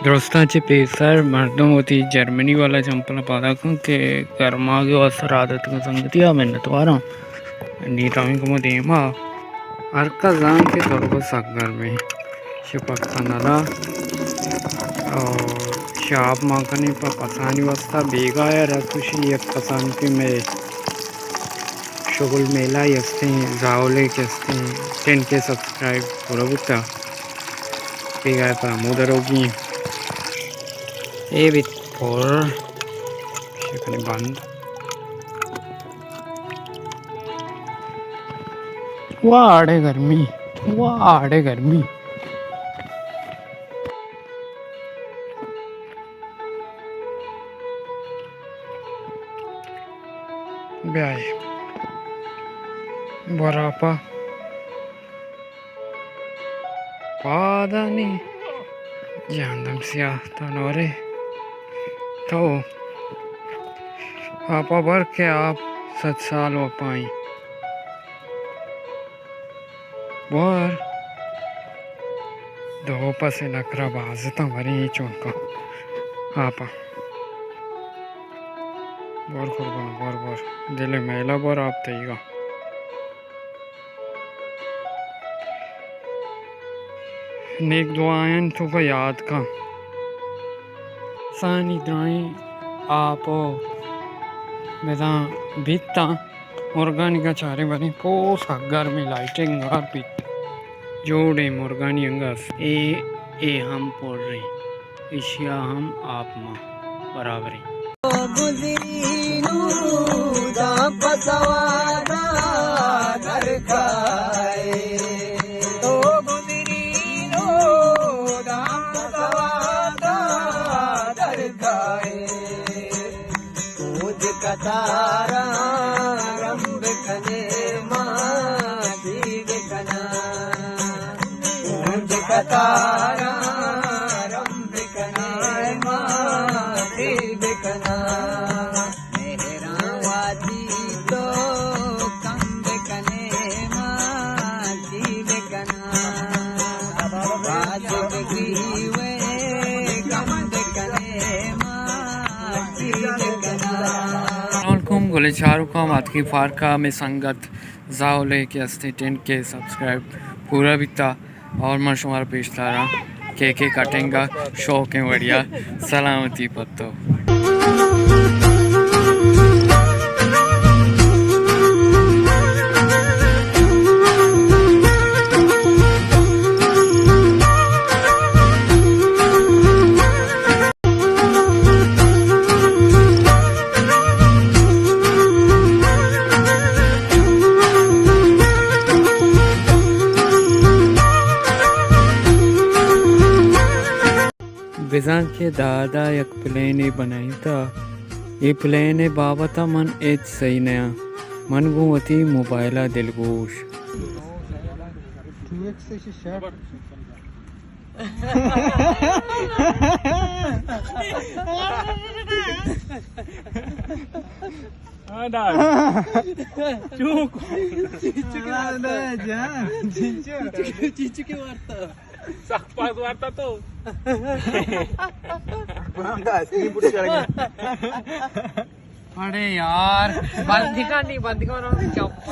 درستاں چہ پیسر مردم وتی جرمنی والا چمپلاں پادا کن کہ گرماگے واسطہ رادتگاں سنگتیا، منتواراں۔ نی رویں کمو دیما۔ ہر کس زان کہ تربت سک گرمیں۔ شپک کندا او شاپ مان کنیں پہ پسانی واسطہ بیگاہ ءَ رس گوشی یک کسانکے مئے شغل میلہ ای ہستیں، زاولے کہ ہستیں، ٹین کے سبسکرائب پورا بوتا۔ بیگاہ ءَ پہ ہمود روگی۔ اے بیت پر شکنی بند۔ واڑے گرمی، واڑے گرمی۔ بیائے۔ براپا۔ پادانی جہندم سیاہ تنورے۔ تو آپا بر کہ آپ صد سال وپائیں۔ بور۔ دو پس نکرا بازتاں وریں چونکا۔ آپا۔ بور قربان، بور، بور۔ دل میلا بور آپ تئیگا۔ نیک دعایاں توکا یاد کن۔ سانی درائیں آپ و بداں بیتاں۔ مرگانی گا چاریں بلیں پوس گرمی لائٹیں گار بیت۔ جوڑیں مرگانی انگس۔ اے، اے ہم پڑیں۔ ایشیا ہم آپ ما برابریں۔ السلام علیکم، گلیں چاروکاں، ماتکی پارکا میں سنگت زاولے کہ ہستیں ٹینٹ کے سبسکرائب پورا بیتا اور من شمارا پیش داراں کیک کٹنگ ءَ شوقیں وڑیا۔ سلامتی پتو۔ بزاں کہ دادا یک پلینے بنائینتا، اے پلین ءِ بابت ءَ من ہچ سہی نیاں۔ من گوں وتی موبائل ءَ دلگوش۔ چیچکے وارتا۔ سخت پاس وارتا تو۔ اڑے یار، بندگانی، بندگان چپ۔